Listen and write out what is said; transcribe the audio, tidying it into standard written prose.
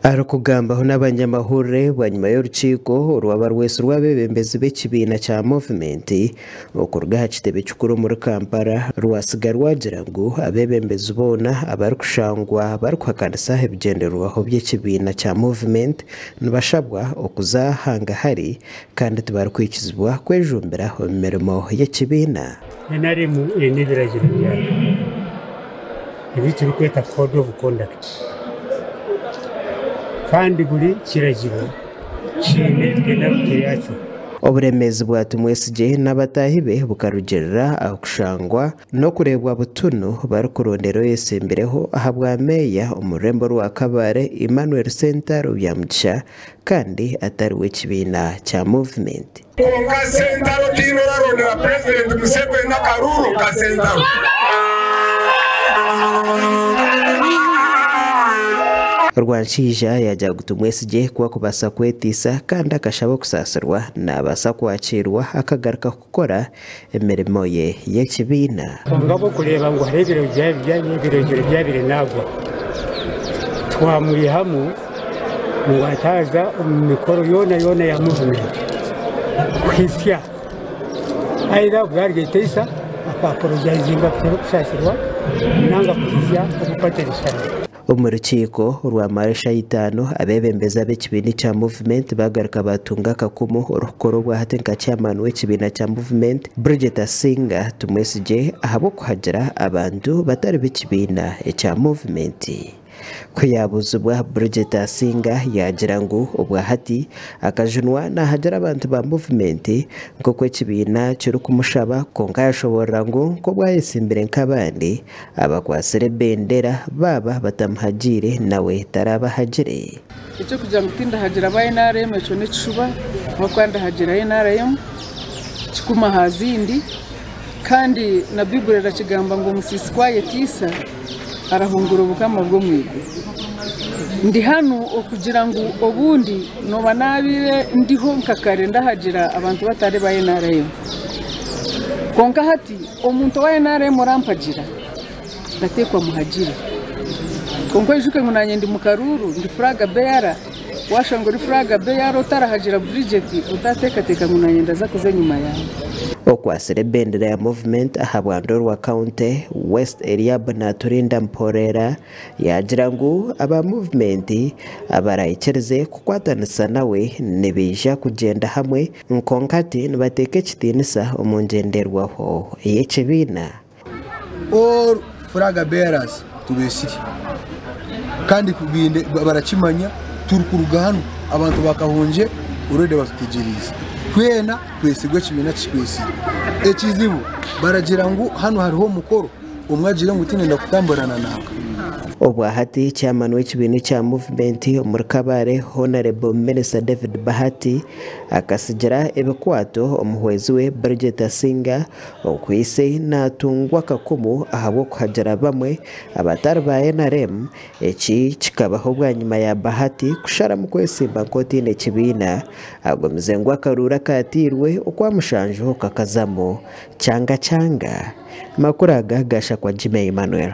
Arikugambaho n'abanyamahurire bwanyima y'orukiiko orwaba rwetsirwe abeebembezi b'ekibiina kya Movement okuruga aha kitebe kikuru omuri Kampala rwatsiga rwagira ngu abeebembezi boona abarikushangwa barikuhakanisa ebigyendererwaho by'ekibiina kya Movement nibashabwa okuza hangahari kandi tibarikwikizibwa kwejumbira omu mirimo y'ekibiina. NRM eine ebiragiro byayo ebi turikweta code of conduct kandi buri kiragiro kiine penalty yaakyo. Oburemeezi bwa Tumwesigye n'abataahi be bukarugiirira aha kushangwa n'okureebwa butunu barikurondera oyetsimbireho ahabwa meeya omu rurembo rwa Kabale, Emmanuel Ssentaro Byamugisha kandi atari w'ekibiina kya Movement. Kwonka Sentaro tihaine orarondera Purezidenti Museveni akaruuru ka Sentaro. Rwanshaija yaagira ngu Tumwesigye ku akubaasa kweteisa kandi akashaba okusaasirwa naabaasa kwakiirwa akagaruka kukora emirimo ye y'ekibiina. Kwonka ahabw'okureeba ngu hariho ebiragiro byabaire naagwa, twamwihamu ngu ataaza omu mikoro yoona yoona ya muvumenti kuhitsya either obu yaaryeteisa akaaporojayizinga kushaba okusaasirwa nanga kuhitsya obu paati erisharaho. Omu rukiiko rwamara eshaaha itaano, abeebembezi ab'ekibiina ekya Movement baagaruka baatunga akakumu orikukora obwahati nka chairman w'ekibiina kya Movement, Bridget Asinga Tumwesigye ahabw'okuhagira abantu batari b'ekibiina ekya Movement. Ku yaabuuzibwa, Bridget Asinga yaagira ngu obwahati akajunwa naahagira abantu ba Movement nk'oku ekibiina kirikumushaba kwonka yashoboorora ngu nk'obwayetsimbire nk'abandi, Abakwatsire ebendera baaba batamuhagiire nawe tarabahagire. Eky'okugira ngu tindahagira aba nrm ekyo n'ekishuba ahabw'okuba ndahagira nrm kikumi aha zindi kandi na Baiburi erakigamba ngu omusiisi ku ayeteisa arahungura obukama bw'omu iguru. Ndi hanu okugira ngu obundi nooba naabaire ndiho nka kare ndahagira abantu batari ba nrm kwonka hati Omuntu owa nrm orampagira ndateekwa muhagire. Kwonka oijuke ngu naanye ndi mukaruuru, ndi flag bearer, waashanga ori flag bearer otarahagira Bridget otaateekateeka ngu naanye ndaza kuza enyima yaawe. Okwatsire ebendera ya Movement aha Bwandorwa County West Eliab Naturinda Mporera Yaagira ngu aba muvumenti abaraikirize kukwatanisa nawe nibaija kugyenda hamwe kwonka hati nibateeka ekitiinisa omu ngyenderwaho y'ekibiina. All flag bearers tubeesire kandi barakimanya turikuruga hanu abantu ba Kahungye already batutegyereize twena twesigwe ekibiina kikwesire. Ekizibu baragira ngu hanu hariho omukoro. Omwe agire ngu tinyenda kutamburana nanka. Obwahati chairman w'ekibiina ekya Movement omuri Kabale Honarebo Minister David Bahati akatsigira ebikwato omuhwezi we Bridget Asinga okwaitse natungwa akakumu ahabw'okuhagira bamwe abatari ba nrm. Eki kikabaho bwanyima ya Bahati kusharamu kwetsimba nk'otaine kibiina agumize ngu akaruuru akateirwe okwamushanju kakazamu kyanga kyanga. Amakuru aga gashakwa Jimmy Emmanuel.